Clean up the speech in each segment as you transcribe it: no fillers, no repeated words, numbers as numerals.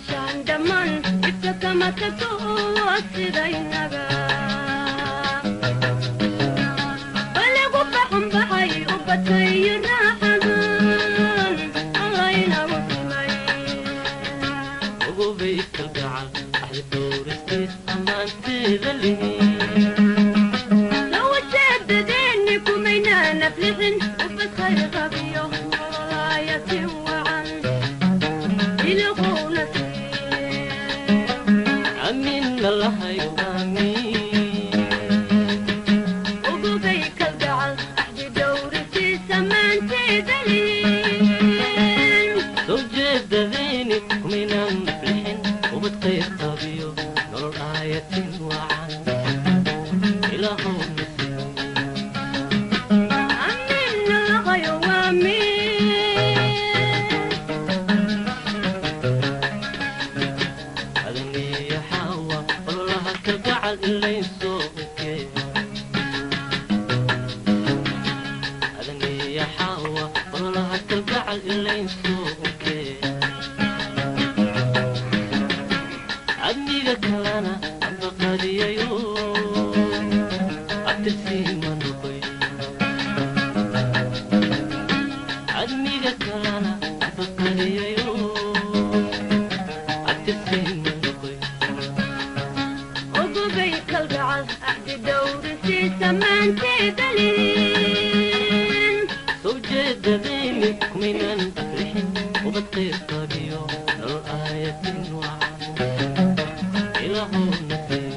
Noloshaan dhammaan ifka kama tagto sidaynaga balagu baxanbaxay u batay raaxadan allaynagu simay. Ugubay kalgacal axdi dhowristiis ammaanteeda lihi. Lawajeedadeeni kumaynaan aflixin ubad khayr qabiyo nololaayatin wacan ilahowna siiye. Aaminna lahayo, aamiin. Ugubay kalgacal axdi dhowrisiisa maanteeda liin. Soo jeedadeeni kumaynaan aflixin ubad khayr qabiyo nolol aayatin wacan ilaahowna siiye. Aaminna lahayo, aamiin. Adaniyo xaawa ololaha kalgacal ilayn soo okee. Adaniyo xaawa ololaha kalgacal ilayn soo okee. Adniga kalena ambaqadiyayo abtirsiima noqoy. Adniga kalena ambaqadiyayo abtirsiima noqoy. Ugubay kalgacal axdi dhowrisiisa maanteeda liin. Soo jeedadeeni kumaynaan aflixin ubad qayr qabiyo nolol aayatin wacan ilaahowna siiyo.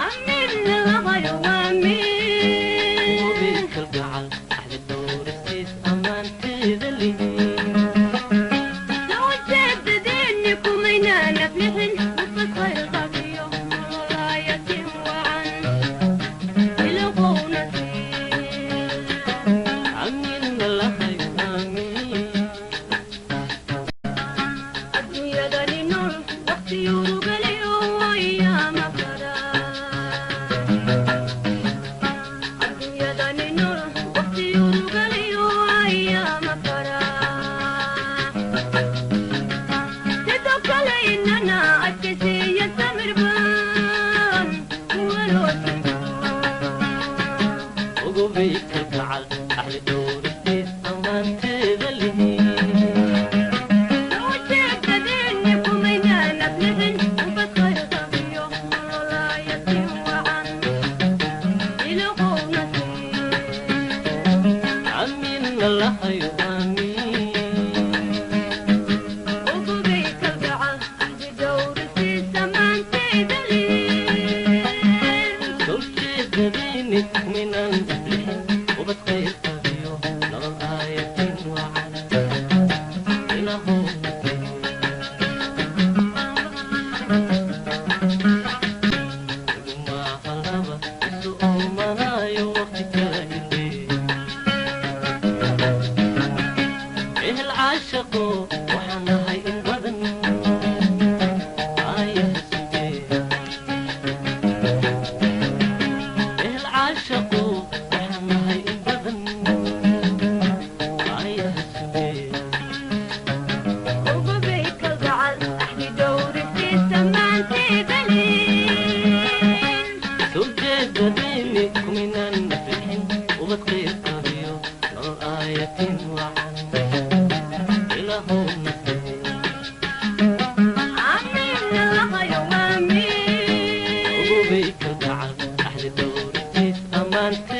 Aaminna lahayo, aamiin. Ugubay kalgacal axdi dhowristiis ammaanteeda lihi. Lawajeedadeeni kumaynaan aflixin ubad khayr qabiyo nololaayatin wacan ilahowna siiye. Aaminna lahayo, aamiin. Adduunyadani nool waqti urugaliyo ayaama fara. Adduunyadani nool waqti urugaliyo ayaama fara. Sidoo kale inana adkaysiiya samirban kuwaloosigo. Ugubay kalgacal axdi dhowristiis ammaanteeda lihi. Lawajeedadeeni kumaynaan aflixin ubad khayr qabiyo nololaayatin wacan ilahowna siiye. Aaminna lahayo, aamiin. Ugubay kalgacal axdi dhowrisiisa maanteeda liin. Soo jeedadeeni kumaynaan aflixin ubad khayr qabiyo nolol aayatin wacan ilaahowna siiyo. Iguma halaba isu oomanayo waqti kala iley. Ehel caashaqo waxaan nahay in badan aayaha sugee. Ehel caashaqo waxaan nahay in badan aayaha sugee. Ugubay kalgacal axdi dhowrisiisa maanteeda liin. Soo jeedadeeni kumaynaan naflixin ubad khayr qabiyo nolol aayatin wacan ilaahowna siiyo. Aaminna lahayo, aamiin. Ugubay kalgacal axdi dhowristiis ammaanteeda